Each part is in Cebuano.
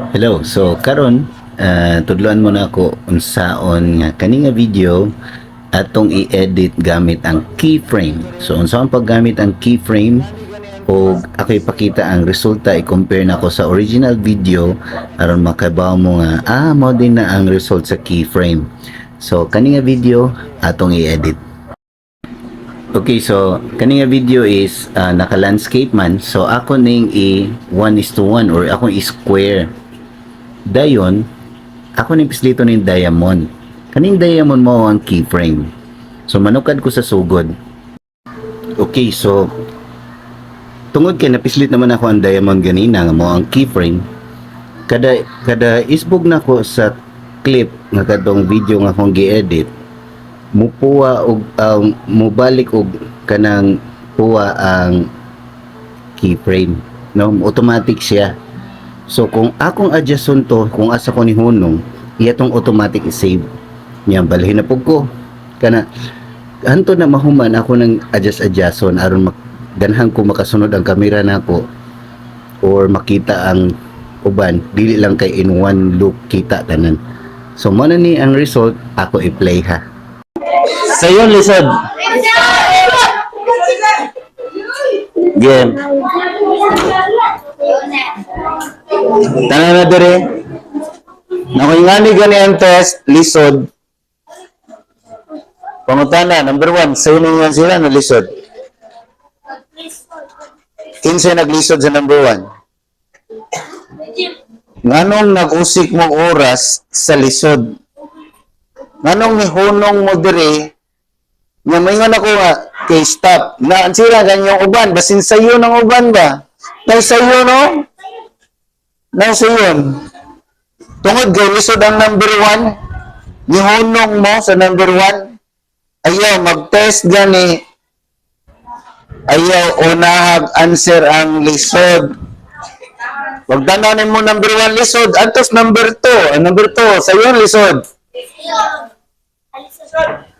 Hello, so karon tudloan mo na ako unsaon nga kani nga video atong i-edit gamit ang keyframe. So unsaon paggamit ang keyframe og ako ipakita ang resulta, i-compare nako sa original video aron makabaw mo nga mao din na ang result sa keyframe. So kani nga video atong i-edit. Okay, so kani nga video is naka-landscape man. So ako ning i 1:1 or akong i-square. Dayon, ako ning pislito ning diamond. Kaning diamond mo ang keyframe. So manukad ko sa sugod. Okay, so tungod kay napislit naman ako ang diamond ganina nga mo ang keyframe. Kada kada isbog nako sa clip nga kadtong video nga akong gi-edit, mupuwa og mubalik og kanang puwa ang keyframe, no? Automatic siya. So kung akong adjuston to kung asa ko ni hunong, iya tong automatic i-save niya. Balhin na pug ko kana hantod na mahuman ako ng adjust adjuston aron ganahan ko makasunod ang kamera nako or makita ang uban, dili lang kay in one look kita tanan. So mo na ni ang result. Ako i-play ha. Sayon, lisod. Game. Tanan na dire. Nakoy ngani gani ang test, lisod. Pangutana, number 1, sayo ninyo sila na lisod. Kinsa naglisod sa number 1? Nganong nag-usik mo oras sa lisod? Nganong nihunong mo dire nga maingon ako nga kay stop na ang sila ganyang uban, basin sayo ng uban ba? Nay sayo, no? Nay sayon. Tungod kay lisod ang number 1, nihunong mo sa number 1. Ayaw mag-test gani. Ayaw unahag answer ang lisod. Wag tanaw mo number 1 lisod, antos number 2. Ang number 2, sayon lisod.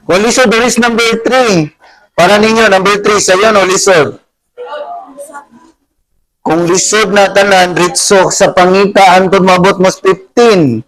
Kung lisod, there is number 3. Para ninyo, number 3, sayon o lisod? Kung lisod na tanan, ritso sa pangita, antod mabot mo 15.